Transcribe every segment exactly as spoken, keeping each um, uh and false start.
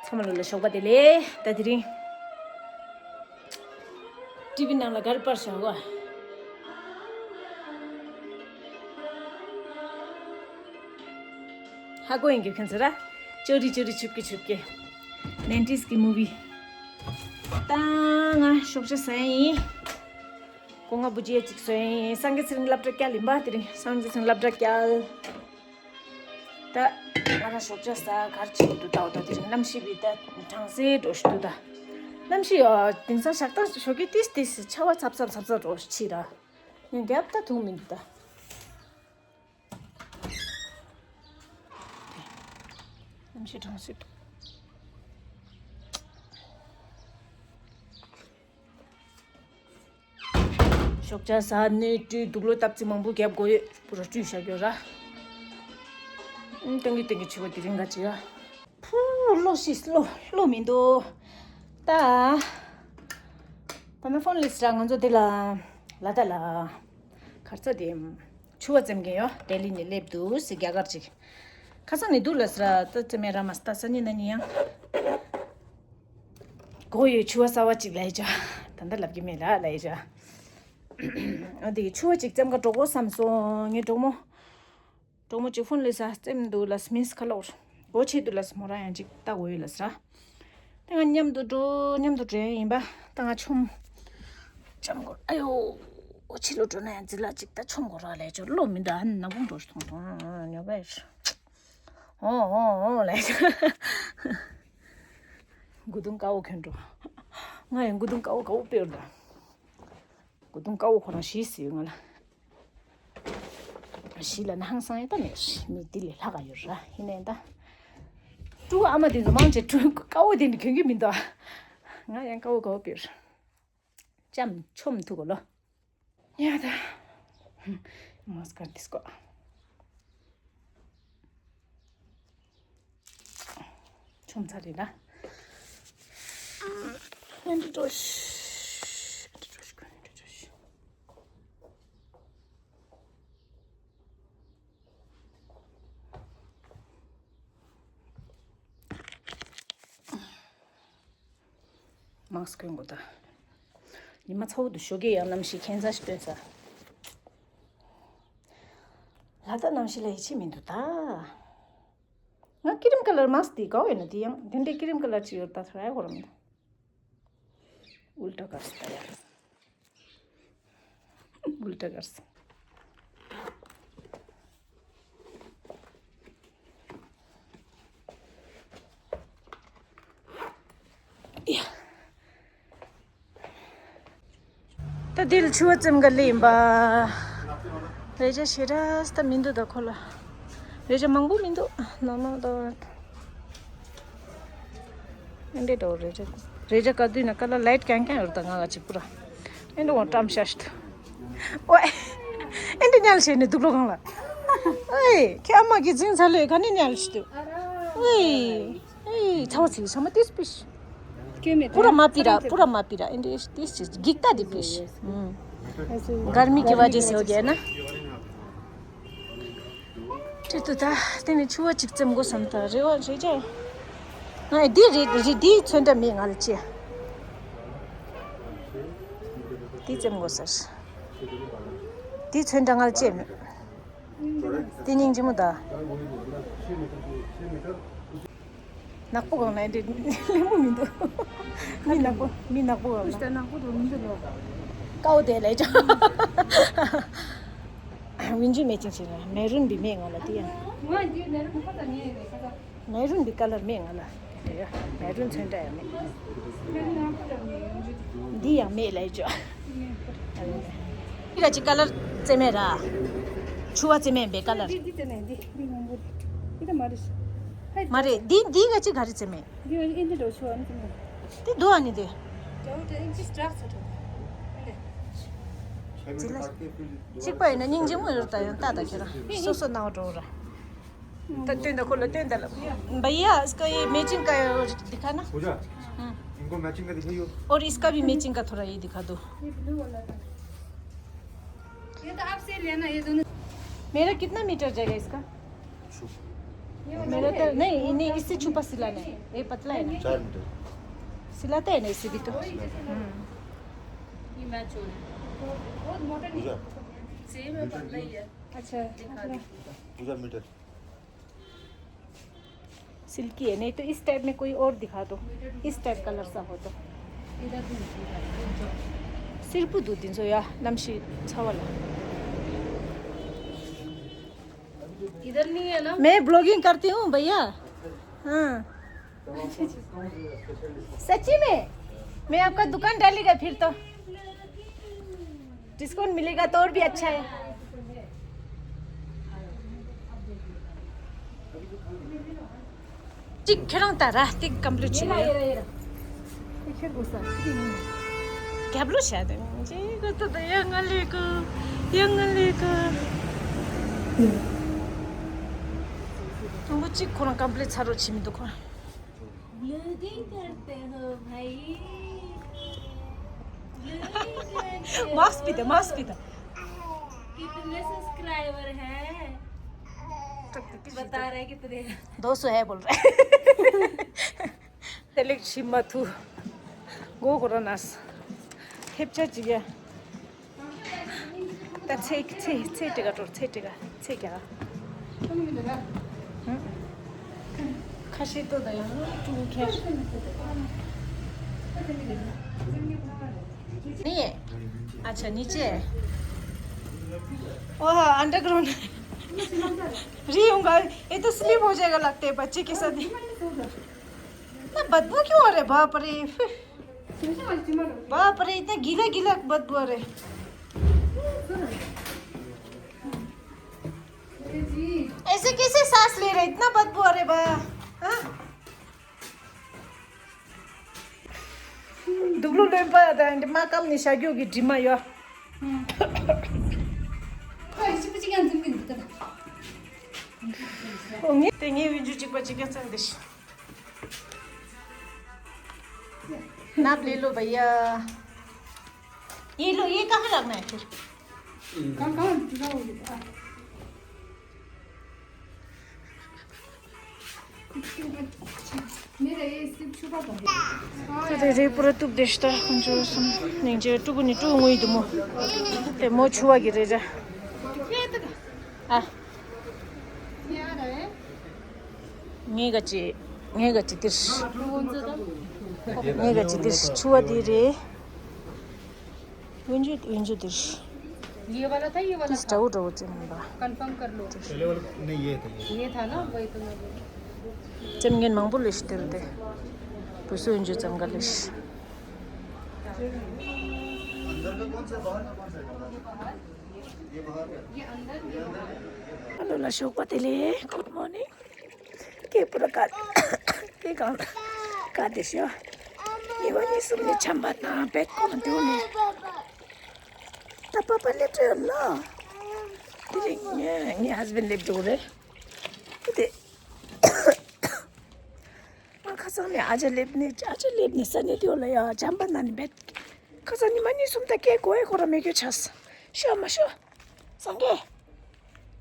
ཚང་མ་ལོ་ལ་ཞོགས་པ་བདེ་ལེགས། ད་དེ་རིང་ཊི་ཝི་ནང་ལ་ག་རེ་པར་བཞག་གོ། ཧ་གོ་ཡིན་གྱི་ཁྱོད་ཚོ་ར། ཅོ་རི་ཅོ་རི་ཆུབ་ཀྱི་ཆུབ་ཀྱི། ནན་ཏིས་ཀྱི་མུ་བི། ད་ང་ཤོག་བྱ་ཟ་ཡིན། སྒོ་ང་བུ་རྗེས་གཅིག་བཟོས་ཡིན། སངས་རྒྱས་ཚེ་རིང་སློབ་གྲྭ་བསྐྱལ་ཡིན་པ། དེ་རིང་སངས་རྒྱས་ཚེ་རིང་སློབ་གྲྭ་བསྐྱལ། ད་ང་རང་ཞོགས་ཇ་ཟ་གར་བྱེད་དུ་ལྟ་བ་དང་དེ་རིང་གནམ་གཤིས་བི་ད་གྲང་སེ་འགྲོ་ཞིག་འདུག་ད་གནམ་གཤིས་ཡོ་དེང་སང་ཞག་དང་ཞོགས་ཀྱི་ཏིས་ཏིས་ཆར་པ་ཚབ་ཚབ་ཚབ་ཚབ་འགྲོ་ཕྱི་ར་ཡང་རྒྱབ་ད་ཐུག་མི་འདུག་ད། གནམ་གཤིས་གྲང་སེ་འདུག་ཞོགས་ཇ་ཟ་ནས་བཀྲུས་དུག་ལོག་སྟབས་ཚིག་མང་པོ་རྒྱབ་དགོས་ཡོད། པུ་ར་བཀྲུས་བཞག་ཡོད་ར། ཨུམ་ཏང་གི་ཏང་གི་ཆེ་བ་དེ་རིང་ག་ཅི་ཡ། ཕུ་བློ་ཤི་བློ་བློ་མི་འདུག་ད་ད་ནི་ཕོན་ལས་ར་ང་ཚོ་དེ་ལ་ལ་ད་ལ་གར་ཚ་དེ་ཆུ་བ་འཛེམ་གི་ཡོད། ལྡི་ལི་ནས་སླེབས་འདུག་སི་རྒྱ་གར་ཅིག་ཁ་སང་ནས་འདུག་ལ་སི་ར་ད་ཙེ་མེ་ར་མ་སི་ད་ས་ཉི་ན་ཉི་ཡང་གོ་ཡོད། ཆུ་བ་གསར་བ་ཅིག་ལ་ཡི་ཅག་ད་ལྟ་ལབ་ཀྱི་མེད་ལ་ལ་ཡི་ཅག་ཨ་དེ་ཆུ་བ་ཅིག་བཙེམ་ག་འགྲོ་དགོས་བསམ་སོང་ངའི་གྲོགས་མོ། གྲོགས་མོ་གཅིག་ཕོན་ལས་ས་རྩེམ་འདུག་ལ་སི་མིན་སི་ཁ་ལོར་སྒོ་ཕྱེ་འདུག་ལ་སི་མོ་རང་ཡང་ཅིག་ལྟ་དགོས་ཡོད་ལ་སི་ར། དེ་ང་མཉམ་དུ་འགྲོ་མཉམ་དུ་འགྲོ་ཡིན་པ་ད་ང་ཆོམ། ཆོམ་དགོས་ཨ་ཡོ། འོ་ཕྱི་ལོ་འགྲོ་ན་ཡང་འཛི་ལ་ཅིག་ད་ཆོམ་དགོས་ར་ལས་ཅོ་བློ་མི་འདུག་ཨ་ནི་ནག་པོ་འགྲོ་ཞིག་ཐོང་ཐོང་ཉོ་པ་ཡོད། འོ་འོ་འོ་ལས་ཅོ། མགོ་དུང་དཀར་བོ་གྱོན་འགྲོ། ང་ཡང་མགོ་དུང་དཀར་བོ་དཀར་བོ་སྤེལ་འདུག་གོ་དུང་དཀར་བོ་ཁོ་རང་ཞིག་ཟེར་ཡོད་ང་ལ། ཞིག་ལ་ན་ཧང་སང་ཡོད་ད་མེད་མི་འདི་ལས་ལྷག་ག་ཡོད་ར་ཡིན་ནའི་ད། ཕྲུ་གུ་ཨ་མ་དེ་ཚོ་མང་ཆེ་ཕྲུ་གུ་དཀར་བོ་དེ་འདྲ་གྱོན་གྱི་མི་འདུག་ང་ཡང་དཀར་བོ་དཀར་བོ་སྤེལ། ལྕམ་ཆོམ་ཐུག་གོ་ལོ། ཡ་ད། མ་སི་ཀར་དིས་ཀོ། ཆོམ་ཚ་རེད་ལ། ཨེ་འདྲ་འགྲོ་ཤི། ཨེ་འདྲ་འགྲོ་ཤི། ཨེ་འདྲ་འགྲོ་ཤི། མཱ་སི་ཀི་གོན་དགོས་ད། ཉི་མ་ཚ་བོ་འདུག་ཞོགས་ཀས་ཡང་གནམ་གཤིས་ཁྱད་མཚར་ཞིག་སྟོན་ས། ལ་དྭགས་གནམ་གཤིས་ལ་ཡིད་ཆེས་མི་འདུག་ད། ང་ཀི་རིམ་ཀ་ལར་མཱ་སི་ཀི་དེ་དགའ་བོ་ཡོད་ན་དེ་ཡང་དེ་འདྲའི་ཀི་རིམ་ཀ་ལར་ཅིག་ཡོད་ད་ཐོ་ཡ་གོ་རམ་ད། ཨུལ་ཊ་ཀར་སི་ད་ཡ། ཨུལ་ཊ་ཀར་སི། ཡ། ད་དེ་ལ་ཆུ་བ་ཙམ་ག་ལེན་པ། རེ་ཅག་ཞེ་དྲག་ད་མི་འདུག་ད་ཁོ་ལ། རེ་ཅག་མང་པོ་མི་འདུག་ནོར་མལ་ད། ཨེ་འདྲས་འགྲོ་རེ་རེ། རེ་རེ་ག་དུས་ན་ཀ་ལ་ལའིཊ་རྐྱང་རྐྱང་ཡོད་ད་ང་ག་ཅིག་པུ་ར། ཨེ་འདྲ་འོང་བཀྲམ་ཤ་ཤི་ཐུ། ཨོའེ། ཨེ་འདྲ་ཉལ་ཤེས་ནི་དུག་ལོག་གང་ལ། ཨེ། ཁྱེད་ཨ་མ་གི་འཛིང་ཚ་ལོས་ག་ནས་ཉལ་ཤི་ཐུ། ཨེ། ཨེ། ཚ་བ་ཚིག་ས་མ་ཏིས་པིཤ། पूरा मापी रहा, पूरा मापी रहा। ཨེ་འདྲ་ཏིས་ཅིག་གིག་ད་དི་པིཤ། गर्मी की वजह से हो गया ना। ཁྱེད་དུ་ད་དེ་ནི་ཆུ་བ་ཅིག་ཙམ་དགོས་བསམ་ད་རེ་བ་རེ་ཅག་ང་འདི་རེ་རེ་འདི་ཚོན་འདྲ་མེད་ང་ལ་ཅི། འདི་ཙམ་དགོས་ཟེར། འདི་ཚོན་འདྲ་ང་ལ་ཅི་མེད། འདི་སྙིང་རྗེ་མོ་ད། ནག་པོ་གང་ན་འདི་ལེ་མོ་མི་འདུག་མི་ནག་པོ་མི་ནག་པོ་གང་ན། ནག་པོ་དང་མི་འདུག་ལོ། ཀའོ་དེ་ལས་ཅང་། ཝིན་ཇུ་མེ་ཅིང་ཞིག་ན་མེ་རུན་བི་མེ་ང་ལ་དེ་ཡང་། ང་འདི་མེ་རུན་ཁ་ད་ཉེ་རེད་ཁ་ད། མེ་རུན་འདི་ཀ་ལར་མེད་ང་ལ། དེ་ཡ། མེ་རུན་ཚོན་འདྲ་ཡང་མེད། འདི་ཡང་མེད་ལ་ཡི་ཅོ། འདི་ལ་ཅི་ཀ་ལར་རྩེ་མེད་ར། ཆུ་བ་རྩེ་མེད་འབེ་ཀ་ལར། འདི་འདི་རྩེ་མེད་འདི་འདི་མང་པོ་རེད། འདི་ད་མ་རེད། མ་རེད་འདི་འདི་ག་ཅི་ག་རེ་རྩེ་མེད། འདི་འོན་ཨིན་འདི་འགྲོ་ཆུ་བ་ནི་རྩེ་མེད། འདི་འདུག་ཨ་ནི་དེ། ཇོ་དེ་ཨིན་ཅི་སི་ཊག་ཚ་ཐོ། འདི་ལ། གཅིག་པ་ཡིན་ན་སྙིང་རྗེ་མོ་ཡོད་ད་ཡང་ལྟ་ད་ཁྱེད་རང་སོ་སོ་ནང་འགྲོ་ར། ད་སྟོན་ད་ཁོ་ལ་སྟོན་ད་ལ། भैया, इसका ये मैचिंग का है, दिखा ना। पूजा, हम्म। इनको मैचिंग का दिखाइयो। और इसका भी मैचिंग का थोड़ा ये दिखा दो। ये ब्लू वाला था। ये तो आपसे लेना, ये दोनों। मेरा कितना मीटर जाएगा इसका? मेरा तो नहीं, इन्हें इससे छुपा सिलाना है, ये पतला है ना। चार मीटर। सिलाते हैं ना इसे भी तो। हम्म। ये मैच हो रहा है। पूजा। सेम है, पतला ही है। अच्छा। दिखा दो। पूजा मीटर। सिल्की है, नहीं तो इस टाइप में कोई और दिखा दो, इस टाइप कलर सा हो तो। सिर्फ दो तीन सौ या नमशी छावाला। इधर नहीं है ना? मैं ब्लॉगिंग करती हूँ भैया। हाँ। सच्ची में? मैं आपका दुकान डालेगा फिर तो। डिस्काउंट मिलेगा तो और भी अच्छा है। ཅིག་ཁྱེད་རང་ད་ར་སྟེགས་ཀམ་པ་ལི་ཊི་བྱས། རྒྱབ་ལོ་བྱ་དེ་ཅིག་ག་ད་ད་ཡ་ང་ལས་ཀ་ཡ་ང་ལས་ཀ། དང་པོ་གཅིག་ཁོ་རང་ཀམ་པ་ལི་ཊི་ཚར་རོ་བྱེད་མི་འདུག་ཁོ་རང་། ब्लॉगिंग करते हो भाई? ब्लॉगिंग करते हो? मास्क पीते, मास्क पीते। कितने सब्सक्राइबर हैं? बता रहे कितने हैं। दो सौ है बोल रहे। तेलिक छिमा थू। गो कोरोनास। खेपचा चिया। ད་ཚེ་ཚེ་ཚེ་དྲི་ག་དྲོར་ཚེ་དྲི་ག་ཚེ་རྒྱ་ག་ཁ་ཤས་ལྟོས་དང་ཡང་ཀྲུང་ཁེར་ནི། ཨ་ཆ་ནི་ཅེ། ओह अंडरग्राउंड। री होगा। ये तो स्लिप हो जाएगा लगता है बच्चे के साथ। ना बदबू क्यों आ रहा है बाप रे। बाप रे, इतना गीला गीला बदबू आ रहा है। ऐसे कैसे सांस ले रहे, इतना बदबू आ रहा है बा। हाँ? दुबलू लोन पाया था, एंड माँ कम निशा क्यों की ड्रीमा यो। तेंगे विंजु चिक बच्चे क्या संदेश। नाप ले लो भैया। ये लो, ये कहाँ रखना है फिर? कहाँ, कहाँ? मेरा ये सिर्फ छुपा था। ད་དེ་རེ་པུ་ར་གཏུབ་བདེ་ཤི་ད་ཁོང་ཚོ་གསུམ་སྙིང་རྗེ། ཕྲུ་གུ་ནི་ཕྲུ་གུ་ངུ་ཡི་འདུག་མོ། དེ་མོ་ཆུ་བ་གི་རེ་ར། ཨ། ངས་ག་ཅི། ངས་ག་ཅི་དེར། ངས་ག་ཅི་དེར་ཆུ་བ་དེ་རེད། ཝུན་ཇུ་ཝུན་ཇུ་དེར། ये वाला था, ये वाला था। དྲ་བོ་དྲ་བོ་ཙེ་མོ་ལ། कंफर्म कर लो। पहले वाला नहीं, ये था, ये। ये था ना, वही तो मैं बोल रही हूँ। ཙེམ་ངན་མང་པོ་ལས་ཤི་དེར་དེ། བུ་སུ་ཝུན་ཇུ་ཙམ་ག་ལས་ཤི། ཨ་ལོ་ལ་ཞོགས་པ་བདེ་ལེགས། Good morning. ཀེ་པུ་ར་ཀ་ཀེ་གང་ཀ་དེ་ཤོ། ཉི་མ་གཉིས་གསུམ་ནས་ཆམ་པ་ན་བེད་ཀོང་དེའུ་ནས། ད་པ་པ་སླེབས་འགྲོ་ལ། དེ་རིང་ངའི་ངའི་ཧས་བེན་སླེབས་འགྲོ་རེད། དེ་ང་ཁ་སང་ནས་ཨ་ཅག་སླེབས་ནས་ཨ་ཅག་སླེབས་ནས་ས་ནས་དེའུ་ལ་ཡ་ཆམ་པ་ན་ནས་བེད། ཁ་སང་ཉི་མ་གཉིས་གསུམ་ད་ཀེ་གོ་ཨེ་ཁོ་ར་མེད་རྒྱུ་ཆགས། ཤོ་མ་ཤོ། སངས་རྒྱས།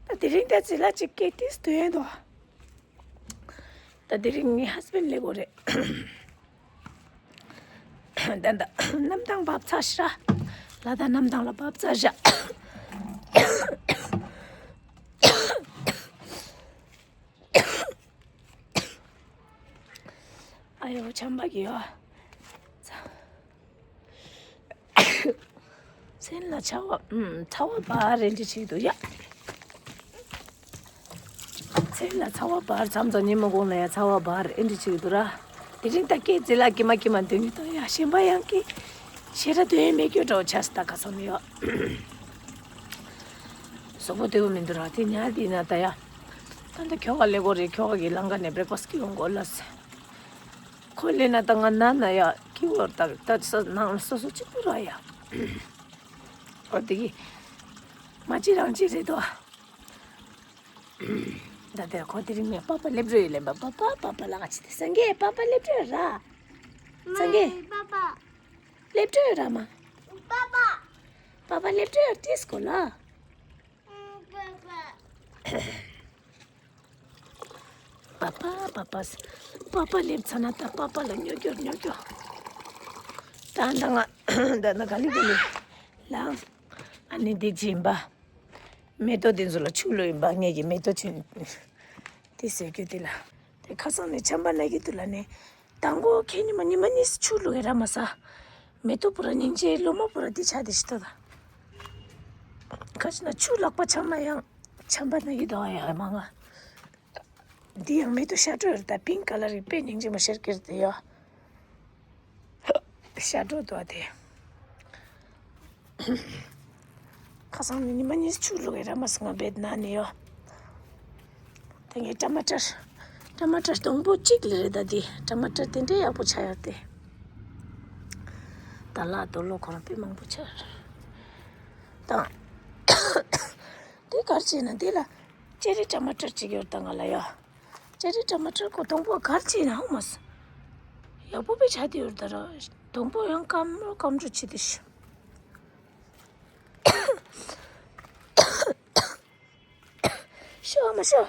ད་དེ་རིང་ད་ཙི་ལ་ཅིག་སྐད་ཏིས་དོན་དོ། ད་དེ་རིང་ངའི་ཧས་བེན་ལེ་གོ་རེད། ད་ད་གནམ་ཐང་བབས་ཚ་ཤ། ལ་ད་གནམ་ཐང་ལ་བབས་ཚ་ཤ། ཨ་ཡོ་ཆམ་པ་གི་ཡོ། སེམས་ལ་ཚ་བ། ཨུམ། ཚ་བ་འབར་རེ་འདྲི་བྱེད་འདུག་ཡ། སེམས་ལ་ཚ་བ་འབར་མཚམས་མཚམས་ཉིན་མོ་གུང་ལ་ཡ་ཚ་བ་འབར་རེ་འདྲི་བྱེད་འདུག་ར། དེ་རིང་ད་སྐད་ཅིག་ལ་ཀི་མ་ཀི་མ་འདོན་གི་འདུག་ཡ། གཞན་པ་ཡང་གི་ཞེ་དྲག་འདོན་མེད་རྒྱུ་འདྲ་བོ་ཆགས་སི་ད་ག་སོང་ཡོ། གཟུགས་པོ་བདེ་བོ་མི་འདུག་ར། དེ་ཉལ་དེ་ན་ད་ཡ། ད་ད་ཁྱོ་ག་ལེ་གོ་རེ། ཁྱོ་ག་གི་ལང་ཀ་ནས་བྲེག་ཕ་སི་ཊི་སྐྱིད་ཡོང་གོ་ལ་སེ། ཁོ་ལེ་ན་ད་ང་ན་ན་ཡ་ཀི་བོར་ད་ད་ས་ནང་སོ་སོ་གཅིག་པུ་ར་ཡ། ཨོ་དེ་གི་མ་གཅིག་རང་གཅིག་རེད་དོ། ད་དེ་ཁོ་དེ་རིང་ནས་པ་པ་སླེབས་རོ་ཡོད་ལེ། པ་པ་པ་པ་ལ་ང་ཆི་དེ་སངས་རྒྱས་པ་པ་སླེབས་རོ་ཡོད་ར། སངས་རྒྱས། པ་པ། སླེབས་རོ་ཡོད་ར་མ། པ་པ། པ་པ་སླེབས་རོ་ཡོད་ཏིས་གོ་ལ། ཨ་པ་པ། པ་པ་པ་པ་སླེབས་ཚར་ན་ད་པ་པ་ལ་སྨྱོ་སྐྱོར་སྨྱོ་སྐྱོར། ད་ད་ང་ད་ན་ག་ལི་ག་ལི་ལ་ཨ་ནི་འདི་སྦྱིན་པ་མེ་ཏོག་འདི་ཚོ་ལ་ཆུ་བླུགས་ཡིན་པ། ངེད་ཀྱི་མེ་ཏོག་ཆུ་དེ་ཟེར་རྒྱུ་དེ་ལ་དེ་ཁ་སང་ནས་ཆམ་པ་ན་གི་འདུག་ལ་ནས། དང་པོ་ཁྱེད་ཉི་མ་ཉི་མ་གཉིས་ཆུ་བླུགས་ཡ་ར་མ་ཟ། མེ་ཏོག་པུ་ར་སྙིང་རྗེ། ལོ་མ་པུ་ར་འདི་ཆ་དེ་ཞིག་ཏོ་ད། ཁ་ཅིག་ན་ཆུ་ལག་པ་ཆམ་ན་ཡང་ཆམ་པ་ན་གི་འདུག་ཨ། ཡ་མ་ང་འདི་ཡང་མེ་ཏོག་ཤ་དྲོ་ཡོད་ད། པིང་ཀ་ལར་རི་དཔེ་སྙིང་རྗེ་མ་ཤར་ཀིར་དེ་ཡོ། ཤ་དྲོ་དོ་དེ། ཁ་སང་ནི་ཉི་མ་གཉིས་ཆུ་བླུགས་ཡ་ར་མ་ཟ། ང་བེད་ན་ནི་ཡོ། དེ་ངས་ཊ་མ་ཊར། ཊ་མ་ཊར་སྡོང་པོ་གཅིག་ལས་རེད་ད་དེ། ཊ་མ་ཊར་དེ་འདྲའི་ཡག་པོ་ཆགས་ཡོད་དེ། ད་ལ་རྡོ་ལོ་ཁོ་རང་དཔེ་མང་པོ་ཆགས་རེད། དང་། དེ་གར་བྱས་ན་དེ་ལ་ཅེ་རི་ཊ་མ་ཊར་གཅིག་ཡོད་ད་ང་ལ་ཡ། ཅེ་རི་ཊ་མ་ཊར་ཁོ་སྡོང་པོ་གར་བྱས་ན་ཧོ་མ་སི། ཡག་པོ་དཔེ་ཆགས་དེ་ཡོད་ད་ར། སྡོང་པོ་ཡང་སྐམ་རོ་སྐམ་རོ་བྱེད་དེ་ཤི། ཤོ་མ་ཤོ།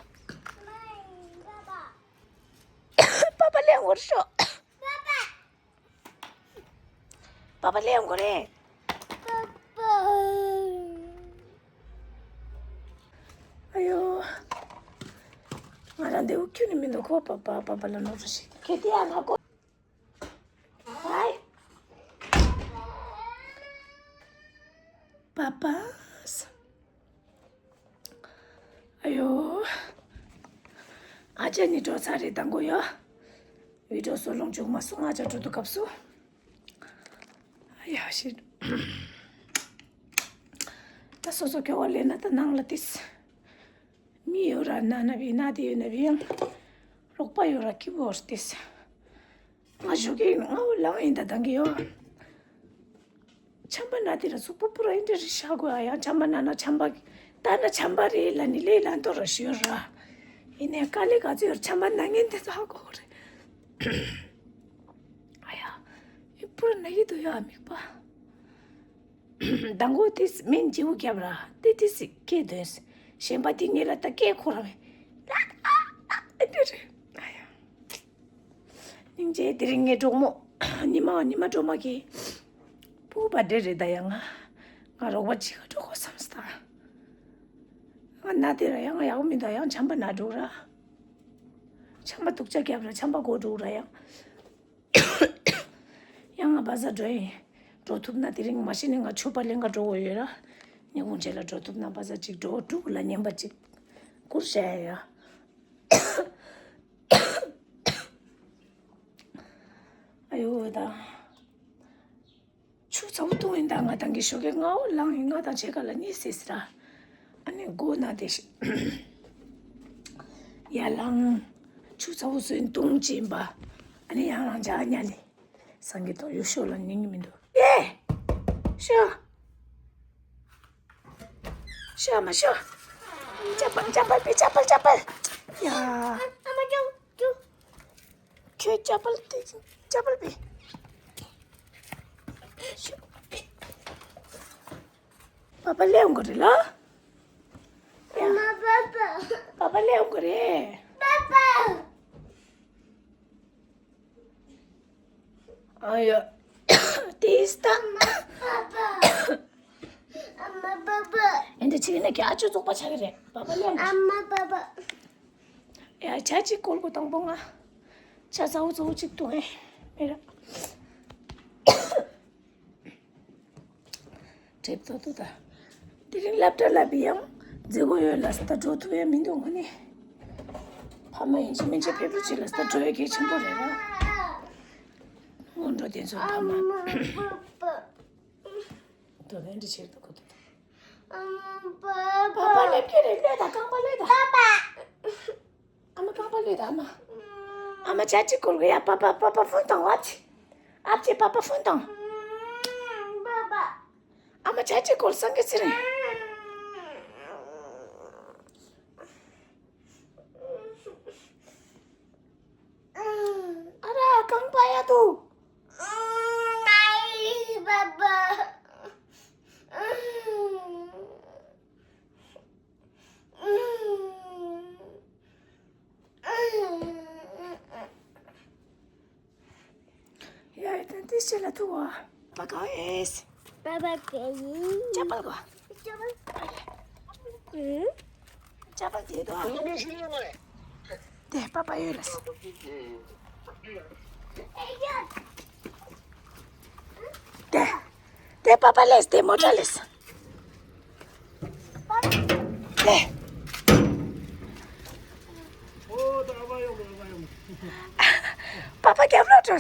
པ་པ་ལེན་གོ་རེ་ཤོ། པ་པ་ལེན་གོ་རེ། ཨ་ཡོ། ང་རང་འདེའུ་ཁྱོད་ནི་མི་འདུག་ཁོ། པ་པ་པ་པ་ལ་ནོར་རེ་ཤི། ཁེ་ཏི་ཨ་ན་གོ། ཧའི། པ་པ། ཨ་ཡོ། ཨ་ཅག་ནི་འགྲོ་ཚར་རེད་དང་གོ་ཡ། བི་ཌིའོ་བཟོ་ལོང་བྱུང་མ་སོང་། ཨ་ཅག་འགྲོ་དུས་སྐབས་སུ། ཨ་ཡ་ཤི། ད་སོ་སོ་སྐྱོ་བ་ལས་ན་ད་ནང་ལ་ཏིས། མི་ཡོད་ར་ན་ན་བི་ན་དེ་ཡོད་ན་བི་ཡང་། རོགས་པ་ཡོད་ར་སྐྱིད་པོ་ཏིས། ང་ཞོགས་ཀས་ང་འུ་ལངས་ཡིན་ད་དང་གི་ཡོ། ཆམ་པ་ན་དེ་ར་གཟུགས་པོ་པུ་ར་ཨིན་དྲ་རི་ཤ་གོ་ཨ། ཡང་ཆམ་པ་ན་ན་ཆམ་པ་ད་ན་ཆམ་པ་རེད་ལ་ནི་ལས་ལ་འདོ་ར་ཤི་ཡོད་ར། ཡིན་ནའི་དཀའ་ལས་ག་ཚོད་ཡོད་ར་ཆམ་པ་ན་ངན་དེ་ཚོ་ཧ་གོ་གོ་རེད། ཨ་ཡ། ཨི་པུ་ར་ན་གི་འདུག་ཡ་མིག་པ། དང་གོ་དེ་སི་མིན་ཇིའུ་རྒྱབ་ར་དེ་དེ་སི་སྐད་དོན་སི་གཞན་པ་དེ་ངེད་ལ་ད་སྐད་ཁོ་ར་མེད་ལ་ཨ་ཨ་ཨ་དེ་རེད་ཨ་ཡ། སྙིང་རྗེ། དེ་རིང་ངའི་གྲོགས་མོ་ཉི་མ་ཉི་མ་གྲོགས་མོ་གི་སྤུ་གུ་བར་ཌེ་རེད་ད་ཡ། ང་ང་རོགས་པ་ཅིག་ག་འགྲོ་དགོས་བསམ་སྟ། ང་ན་དེ་ར་ཡང་ང་ཡག་པོ་མི་འདུག་ཡང་ཆམ་པ་ན་འགྲོ་ར། ཆམ་པ་སྡུག་ཅག་བརྒྱབ་ར་ཆམ་པ་གོ་འགྲོ་ར་ཡང་། ཡང་ང་བ་ཟ་འགྲོ་ཡིན། འགྲོ་ཐུབ་ན་དེ་རིང་མ་གཞི་ནས་ང་ཆོས་པ་ལེན་ག་འགྲོ་དགོས་ཡོད་ར། ཉིན་གུང་རྗེས་ལ་འགྲོ་ཐུབ་ན་བ་ཟ་ཅིག་འགྲོ་དྲུག་ལ་ཉན་པ་ཅིག་བསྐུར་བྱ་ཡ་ཡ། ཨ་ཡོ་ད། ཆུ་ཚ་བོ་བཏུང་ཡིན་ད་ང་དང་གི་ཞོགས་ཀས་སྔ་བོ་ལངས་ཡིན། ང་དང་ཕྱེད་ཀ་ལ་གཉིད་སད་སི་ར། ཨ་ནི་སྒོ་ན་དེ་ཤི། ཡར་ལངས། ཆུ་ཚ་བོ་བཟོས་བཏུང་ཅིན་པ། ཨ་ནི་ཡང་རང་ཅག་ཉལ་ལི། སང་གི་ཐོག་ཡུ་ཤོ་ལ་ཉན་གི་མི་འདུག་ཨེ། ཤོ། ཤ་མ་ཤ། ཅ་པལ་ཅ་པལ་པི་ཅ་པལ་ཅ་པལ། ཡ། ཁྱོད་ཅ་པལ་ཏི་ཅ་པལ་པི། པ་པ་ལེའུ་གོ་རེ་ལ། ཡ། པ་པ་ལེའུ་གོ་རེ། ཨ་ཡ། དེ་ཨིས་ད། ཨེ་འདྲ་ཅིག་ཡིན་ན་ཀྱ་ཨ་ཅོ་བཙོག་པ་ཆགས་ཀྱི་རེད། པ་པ་ལེའུ། ཡ་ཇ་ཅིག་བསྐོལ་དགོས་དང་པོ་ང་། ཇ་ཚ་བོ་ཚ་བོ་ཅིག་བཏུང་ཨེ། མེད་ར། གྲིབ་ཏོ་ཏོ་ད། དེ་རིང་སློབ་གྲྭ་ལ་བི་ཡང་མཛད་སྒོ་ཡོད་ལ་ས་ད་འགྲོ་ཐུབ་ཡ་མི་འདུག་ངོ་ནི། ཕ་མ་ཡིན་གཅིག་མིན་གཅིག་ཕེབས་རོགས་བྱེད་ལ་ས་ད་འགྲོ་ཡ་གལ་ཆེན་པོ་རེད་ར། འོ་འགྲོ་དེ་ཚོ་ཕ་མ། དོ་ལན་འདྲི་བྱེད་དུ་གོ་དུ། པ་པ་སླེབས་ཀྱི་རེད། ལོས་དང་རྐང་པ་ལོས་དང་། ཨ་མ་རྐང་པ་ལོས་དང་ཨ་མ། ཨ་མ་ཇ་ཅིག་བསྐོལ་གི་ཡ། པ་པ་པ་པ་ཧྥོན་བཏང་། ཨ་ཅེ། ཨ་ཅེ་པ་པ་ཧྥོན་བཏང་། ཨ་མ་ཇ་ཅིག་བསྐོལ་སང་གི་ཚེ་རིང་། ཨ་ར་རྐང་པ་ཡ་དུ། ཅི་ལ་ཐུག་བ། པ་ག་ཨེས། པ་པ་ག་ཡིན། ཅ་པལ་གོ། ཅ་པལ། ཨུ། ཅ་པལ་དེ་དོ། དེ་པ་པ་ཡོད་ལ། དེ། དེ་པ་པ་ལེས་དེ་མོ་ཊ་ལེས། དེ། པ་པ་རྒྱབ་ལོག་འགྲོ།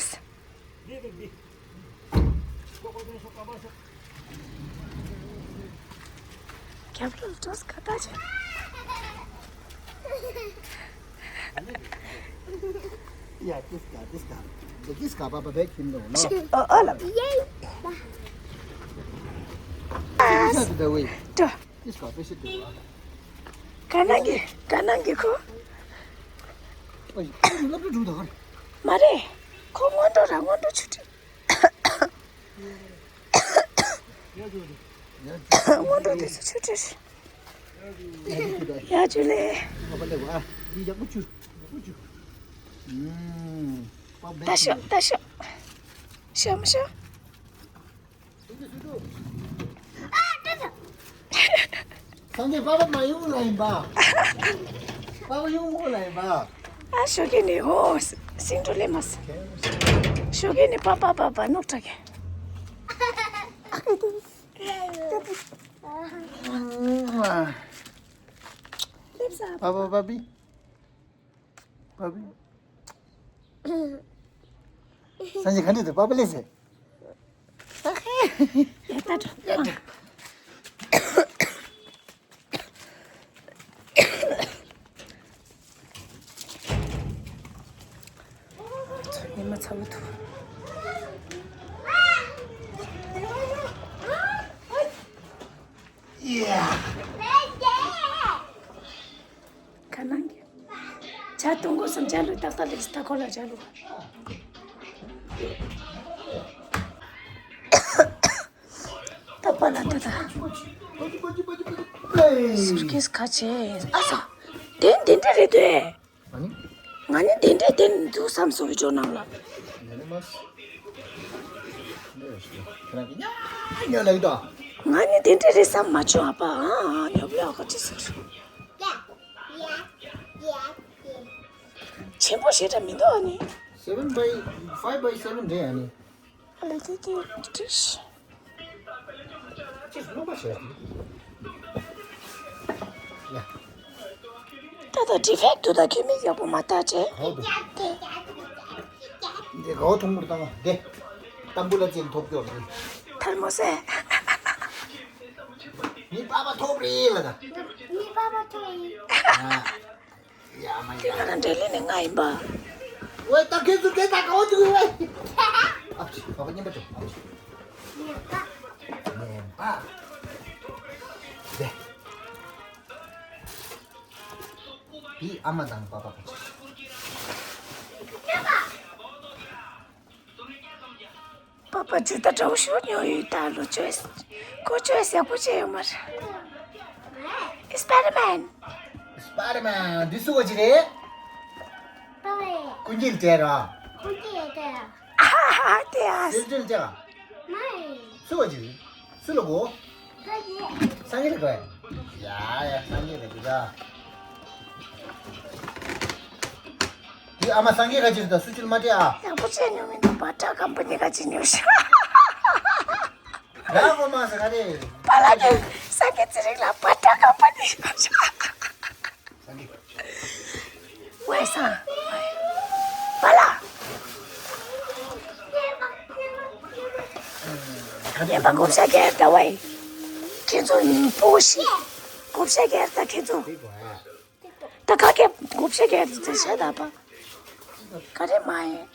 རྒྱབ་ལོག་འགྲོ་ཁ་ཏ་ཆེ། Yeah, this guy, this guy. This guy, Papa, back him, no, no. ཨ་ཨ་ལ། This is the way. འགྲོ། This guy, this is the way. ག་ནང་གི་ག་ནང་གི་ཁོ། ཨོ་ཡ། སློབ་གྲྭ་འགྲོ་ད་ག་རེ། མ་རེད། ཁོ་སྔོན་འགྲོ་ར་སྔོན་འགྲོ་ཆུ་ཁྲི། སྔོན་འགྲོ་དེ་ཚོ་ཆུ་ཁྲི། ཡ་ཇུ་ལེ། ད་ཤོག་ད་ཤོག་ཤོག་མི་ཤོག་སངས་རྒྱས་པ་པ་མ་ཡོང་ལ་ཡིན་པ། པ་པ་ཡོང་མོ་ལ་ཡིན་པ། ཨ་ཞོགས་ཀས་ནི་ཧོ། སིང་འགྲོ་ལེ་མ་སོང་། ཞོགས་ཀས་ནི་པ་པ་པ་པ་ནོག་ཏྲ་གེ། སླེབས་ས། པ་པ་པ་པི། པ་པི། སངས་རྒྱས་ག་འདྲ་འདུག་པ་པ་ལེ་ཟེར། ཡ་ད་འགྲོ། ཉི་མ་ཚ་བོ་འདུག་ཡ། ག་ནང་གི། ཇ་འཐུང་དགོས་སམ། ཇ་ལུ་ཏག་ཏག་ལེགས་ད་ཁོ་ལ་ཇ་ལུ། ད་པ་ལ་འདི་ད། སུར་ཁེས་ཁ་ཆེ། ཨ་ས། དེ་འདི་འདྲ་རེད་དེ། ཨ་ནི། ང་ནི་དེ་འདྲ་དེ་འདུག་བསམ་སོང་ཇོ་ནང་ལ། ཉན་མ་སོང་། ཁྱེད་རང་གིས་ཉ་ཉ་ལབ་ཀྱི་འདུག་ང་ནི་དེ་འདྲ་རེད་བསམ་མ་བྱུང་ཨ་ཕ། ཨ་ཉོབ་ལ་ཁ་ཆེ་ཟེར། ཆེན་པོ་ཞེ་དྲག་མི་འདུག་ཨ་ནི། Seven by five by seven རེད་ཨ་ནི། ཨ་ལེ་ཏི་ཏི་ཏི་ཤི། ཅིག་ལོག་པ་བྱས་ཏེ། ཡ། ད་ལྟ་ཌི་ཕེག་ཏུ་ད་ཁྱོད་མིག་ཡག་པོ་མ་བལྟས་བྱས། ཧོ་དུ། འདི་གའོ་ཐུང་མུར་བཏང་བ་འདི། ཏམ་བུ་ལ་ཅན་ཐོབ་སྐྱོར་འདི། ཐལ་མོ་སེ། མི་པ་པ་ཐོབ་རེད་ལ་ད། མི་པ་པ་ཐོབ་ཡིན། ཨ། ཡ་མ་ཡ། དེ་ང་དང་འབྲེལ་ལེ་ནས་ང་ཡིན་པ། ཝེ་ད་ཁྱེད་ཚོ་དེ་ད་ག་བ་འདུག་ཝེ། ཨ་ཕྱི་བ་བ་ཉན་པ་ཅོ། ཨ་ཕྱི། ཉན་པ། དེ། དེ་ཨ་མ་དང་པ་པ་པ་ཅོ། པ་པ་ཇུ་ཏ་དྲའུ་ཤོ་ཉོ་ཡོད་ད་ལོ་ཅོས། ཁོ་ཅོས་ཡག་པོ་བྱས་ཡོད་མ་རེད། སྤའི་ཌར་མན། སྤའི་ཌར་མན་འདི་སུ་ག་ཅི་རེད། པ་པའི། ཀུན་མཁྱེན་སྤྲད་ར། ཀུན་མཁྱེན་སྤྲད་ར། ཨ་ཧ་ཧ་དེ་ཨ། སེམས་ཅན་སྤྲད་ར། མ་ཡིན། སུ་ག་ཅི་རེད། སུ་ལ་གོ། སངས་རྒྱས། སངས་རྒྱས་ལ་གོ་ཡ། ཡ་ཡ་སངས་རྒྱས་ལ་གོ་ཡ། དེ་ཨ་མ་སངས་རྒྱས་ག་ཅིག་རེད་ད་སུ་ཅིར་མ་སྤྲད་ཨ། ཡག་པོ་བྱས་ཉོ་མི་འདུག་པ་ཏྲ་ཀམ་པ་ནི་ག་ཅིག་ཉོ་ཤག་ར་གོ་མ་ཟེར་ག་རེ། པ་ལ་ནི་སངས་རྒྱས་ཚེ་རིང་ལ་པ་ཏྲ་ཀམ་པ་ནི་ཉོ་ཤག་སངས་རྒྱས། ཝེ་སང་། པ་ལ། ཡན་པ་བགོ་བཤའ་རྒྱག་ད་ཝེ། ཁྱེད་ཚོ་ཕྲུ་གུ་ཤི། བགོ་བཤའ་རྒྱག་ད་ཁྱེད་ཚོ། ད་ག་གེ་བགོ་བཤའ་རྒྱག་ད་ཚེ་ཤ་ད་པ། ག་རེ་མ་ཡིན།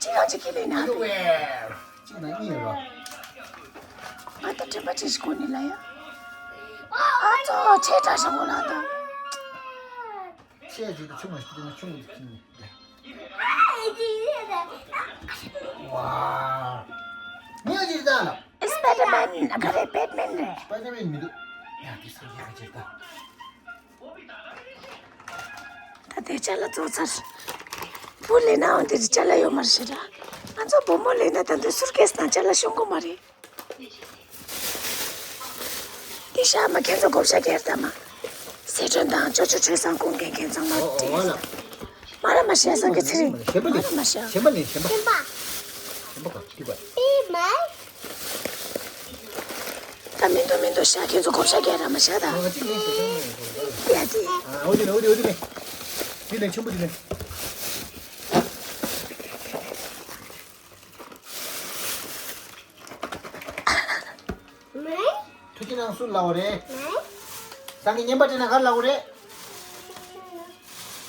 ཅི་ཡང་ཅི་ཁེ་ལེ་ན། ཨ་ཡོ་ཝེ། ཅི་ན་ཨི་ཡོ་རོ། ང་ད་དྲན་པ་ཅི་ཞིག་གོ་ནི་ལ་ཡ། ཨ་ཙོ་ཆེ་དྲག་ཤ་གོ་ལ་ད། ཆེ་ཅིག་ཏུ་ཆུང་བ་ཞིག་ཏུ་ཆུང་བ་ཞིག་ཁྱིམ་ནི། ཝ། ངས་ཅིག་ད་ལ། ཨི་སྤའི་ཌར་མན་ག་རེ་བེད་མེན་རེད། སྤའི་ཌར་མན་མི་འདུག་ཡ་དེ་སང་ཡ་ག་ཅིག་ད། ད་དེ་ཆ་ལ་ཚོགས་ཚར། བུ་ལེན་ན་འོང་དེ་རི་ཅ་ལག་ཡོད་མ་རེད་ཤག་ར། ང་ཚོ་བུ་མོ་ལེན་ན་ད་དུང་སུར་ཀེས་དང་ཅ་ལག་ཤོང་གི་མ་རེད། དེ་ཤ་མ་ཁྱེད་ཚོ་བགོ་བཤའ་རྒྱག་ད་མ། ཟས་གྲོན་དང་ཅོ་ཅོ་ཆོས་བཟང་གོང་གན་མཁན་ཚང་མ་བྲིས། མ་ར་མ་ཤ་སང་གི་ཚེ་རིང་། མ་ར་མ་ཤ། ཞེན་པ་ལེན་ཞེན་པ། ཞེན་པ་ལེན་ཞེན་པ། ཞེན་པ་ག་དུས་པ། ད་མི་འདུག་མི་འདུག་ཤ་ཁྱེད་ཚོ་བགོ་བཤའ་རྒྱག་ད་མ་ཤ་ད། ཨ་གཅིག་ལེན་ཞེ་ཞེན་པ་ལེན་ཞེ་ཞེན་པ། ཡ་དེ། ཨ་འོ་དེ་ལེན་འོ་དེ་འོ་དེ་ལེན། དེ་ལེན་ཆེན་པོ་དེ་ལེན། མེ། ཐུགས་རྗེ་གནང་། སུ་ལབ་པ་རེད། མེ། སང་གི་བརྙན་པར་བྲིས་ན་ག་རེ་ལབ་དགོས་རེད།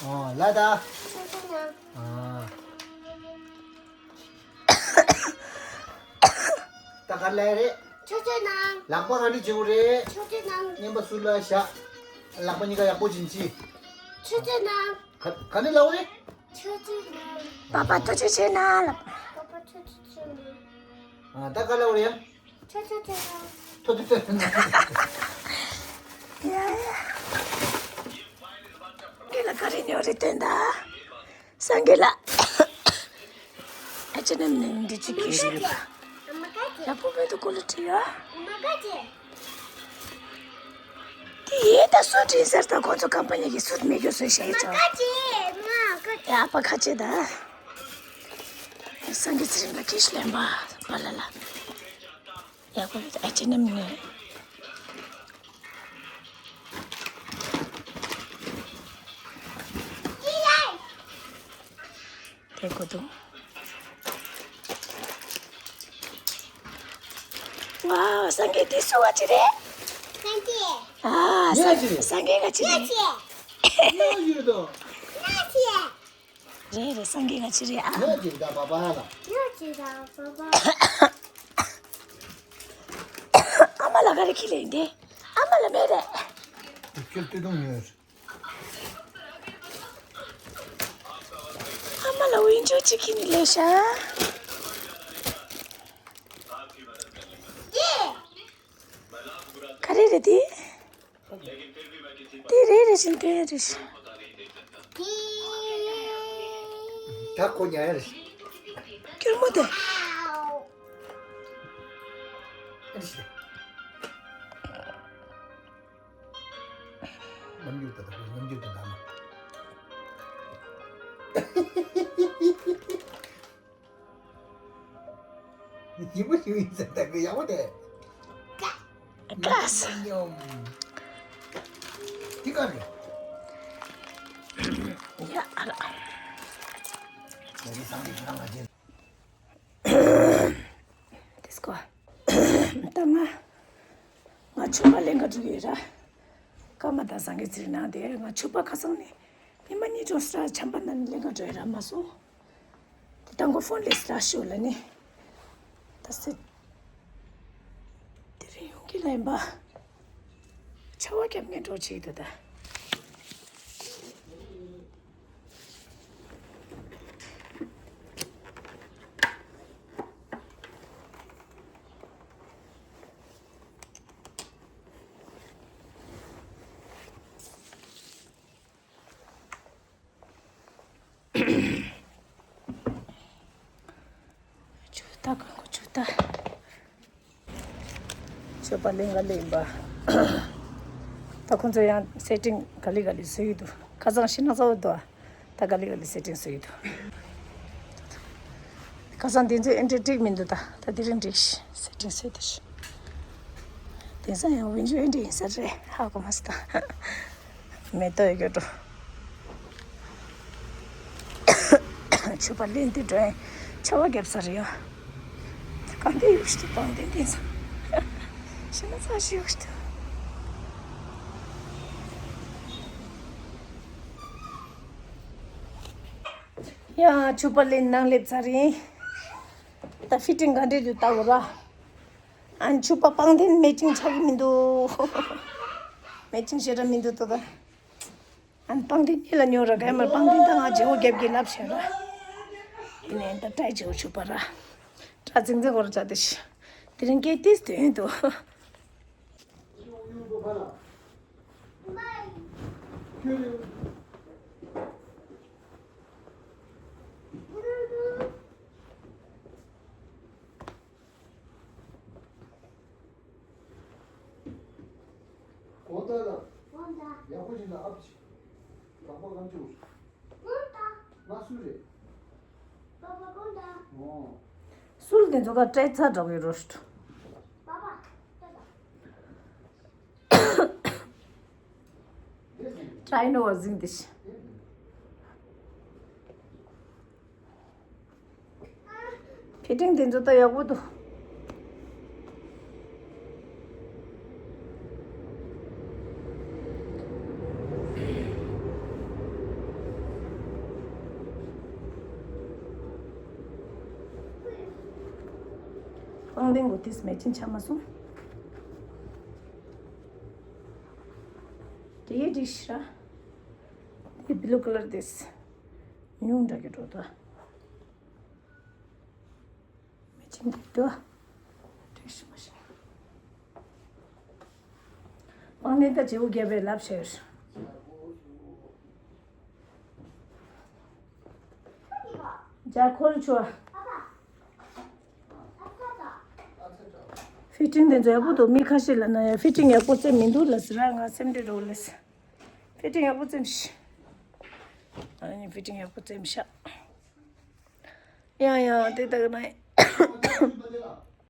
ཨོ་ལ་ད། ཨ། ད་ག་རེ་ལབ་རེད། ཆུ་ཚོད་ནང་། ལག་པ་ག་འདྲ་བྱེད་དགོས་རེད། ཆུ་ཚོད་ནང་། བརྙན་པར་སུ་ལ་བཞག་ལག་པ་གཉིས་ཀ་ཡག་པོ་བྱིན་ཅི། ཆུ་ཚོད་ནང་། ག་ག་འདྲ་ལབ་དགོས་རེད། ཆུ་ཚོད་ནང་། པ་པ་ཐུགས་རྗེ་ཆེ་གནང་ལབ། པ་པ་ཐུགས་རྗེ་ཆེ་གནང་། ཨ་ད་ག་རེ་ལབ་དགོས་རེད་ཡ། ཐོ་ཐོ་ཐོ། ཐོ་ཐོ་ཐོ། ཡ་ཡ། སངས་རྒྱས་ལ་ག་རེ་ཉོ་རེ་སྟོན་ད། སངས་རྒྱས་ལ། ཨ་ཅེ་ནམ་ནས་འདི་ཅི་གི་ཞིག་ཡག་པོ་མེད་དུ་ཀོ་ལི་ཊི་ཡ། དེ་ཡེ་ད་སུ་དྲིན་ཟེར་ད་ཁོ་ཚོ་ཀམ་པ་ནི་གི་སུ་མེད་རྒྱུ་སུ་ཤེས་ཡོད་ཙང་། ཡ་ཨ་ཕ་ཁ་ཆེ་ད། སངས་རྒྱས་ཚེ་རིང་ལ་ཁྱེད་ལན་པ་པ་ལ་ལ། ཡག་པོ་ཡོད་ཨ་ཅེ་ནམ་ནས། དེ་གོ་དུང་། ཝའོ་སངས་རྒྱས་འདི་སུ་བ་ཅི་རེད། སངས་རྒྱས། ཨ་ངས་ཅི་རེད། སངས་རྒྱས་ག་ཅི་རེད། ངས་ཅི། ངས་ཡོད་དོ། ངས་ཅི། རེད་རེད་སངས་རྒྱས་ག་ཅི་རེད་ཨ། ངས་ཅི་རེད་ད་བ་བ་ལ། ངས་ཅི་རེད་བ་བ། ཨ་མ་ལ་ག་རེ་ཁྱེར་ལེན་དེ། ཨ་མ་ལ་མེད་རེད། ཁྱོད་སྟོད་ཐུང་ཉོས། ཨ་མ་ལ་འོན་ཅོག་ཅིག་གིས་ནི་ལས་ཤ། ག་རེ་རེད་དེ། དེ་རེ་རེ་བཞིན་དེ་རེ་བཞིན། ད་ཁོ་ཉལ་ཡ་རེད། སྐྱུར་མོ་དེ། ཨ་རེ་བཞིན། རྣམ་འགྱུར་དང་ལྡན་པའི་རྣམ་འགྱུར་དང་ལྡན་ན། ཡིན་པ་ཞིག་ཡིན་ཟེར་ད་གི་ཡག་པོ་དེ། ཀ་ས། ཉམས་ཉམས། འདི་ག་རེད། ཡ་ཨ་ལ། ང་ཚོའི་སང་གི་ཁྱེད་རང་ང་རྗེས། དེ་སྐོར། ད་ང་། ང་ཕྱུ་པ་ལེན་ག་འགྲོ་གི་ཡོད་ར། སྐར་མ་དང་སངས་རྒྱས་ཚེ་རིང་ནང་དེ་ང་ཕྱུ་པ་ཁ་སང་ནས་ཉི་མ་གཉིས་ཅུང་ཟད་ཆམ་པ་ན་ནས་ལེན་ག་འགྲོ་ཡོད་ར་མ་སོང་། དེ་དང་པོ་ཕོན་ལས་སླ་ཤོས་ལ་ནི། ད་སེ། དེ་རིང་ཡོང་གི་ལ་ཡིན་པ། ཆར་པ་བརྒྱབ་ནས་འགྲོ་ཆེ་འདུག་ད། ཆུ་ད་གང་གོ་ཆུ་ད། ཆོས་པ་ལེན་ག་ལེན་པ། ད་ཁོང་ཚོ་ཡང་སེ་ཊིང་ག་ལེ་ག་ལེ་བཟོ་ཡི་འདུག་ཁ་སང་ཤི་ན་ཚ་བོ་འདུག་ད་ག་ལེ་ག་ལེ་སེ་ཊིང་བཟོ་ཡི་འདུག་ཁ་སང་དེ་ཚོ་ཨེ་འདྲ་འགྲིག་མི་འདུག་ད་ད་དེ་རིང་འགྲིག་ཤི་སེ་ཊིང་བཟོས་འདུག་ཤི། དེང་སང་ཡང་ཝིན་ཇུ་ཨེ་འདྲ་ཡིན་ས་རེད་ཧ་གོ་མ་སོང་ད། མེ་ཏོག་ཡོད་འགྲོ། ཆུ་པ་ལེན་དུས་འགྲོ་ཡང་ཆར་པ་བརྒྱབ་ས་རེད་ཡ། གང་དེ་ཡོད་ཤི་ཏུ་པང་དེ་འདི་ཚོ། ཤི་ན་ཚ་ཤི་ཡོད་ཤི་ཏུ། ཡ་ཆུ་པ་ལེན་ནང་སླེབས་ཚར་ཡིན། ད་ཕི་ཊིང་ག་འདྲས་འདུག་ལྟ་དགོས་ར། ཨན་ཆུ་པ་པང་གདན་མེ་ཅིང་ཆགས་ཀྱི་མི་འདུག་མེ་ཅིང་ཞེ་དྲག་མི་འདུག་ཏོ་ད། ཨན་པང་གདན་ཉིད་ལ་ཉོ་ར་ག་མར་པང་གདན་ད་ང་རྗེ་བོ་རྒྱབ་ཀྱི་ལབ་བྱས་ར། ཡིན་ནའི་ད་ཏྲའི་རྗེ་བོ་ཆུ་པ་ར། ཏྲ་ཚིང་ཚིང་གོ་ར་ཆ་དེ་ཤི། དེ་རིང་སྐད་ཏིས་དོན་འདུག་ཁྱོད། ཁྱོད། ཁྱོད། ཨོ་ད་ད། ཡག་པོ་ཅིག་ལ་ཨབ་ཅིག་ལག་པ་གང་ཅིག་ང་སུ་རེད། ཨོ། སུལ་དེ་ཚོ་ག་སྤྲད་ཚར་འདྲ་བའི་རོ་སྟོ། ཏྲའི་ནོ་བ་ཟིན་དེ་ཤི། ཕི་ཊིང་དེ་ཚོ་ད་ཡག་པོ་འདུག་པང་གདན་གོ་དེས་མེ་ཆིན་ཆ་མ་སོང་། དེ་ཡི་དྲིས་ཤི་ར། དེ་བི་ལུ་ཀ་ལར་དེས། ཉུང་འདྲ་གི་འགྲོ་ད། མེ་ཆིན་དེ་དུ། དྲིས་ཤི་མ་ཤི། པང་གདན་ད་བྱེའུ་རྒྱལ་པོས་ལབ་ཤེར། ཇ་ཁོལ་ཆོ། ཕི་ཊིང་དེ་ཚོ་ཡག་པོ་འདུག་མི་ཁ་ཤས་ལ་ན་ཡ་ཕི་ཊིང་ཡག་པོ་བཙེམ་མི་འདུག་ལ་ཟེར་ར། ང་སེམས་ཁྲལ་འགྲོ་ལེ་ཟེར། ཕི་ཊིང་ཡག་པོ་བཙེམ་ཤི། ཨ་ནི་ཕི་ཊིང་ཡག་པོ་བཙེམ་ཤག་ཡང་ཡང་དེ་ལྟ་གི་ན།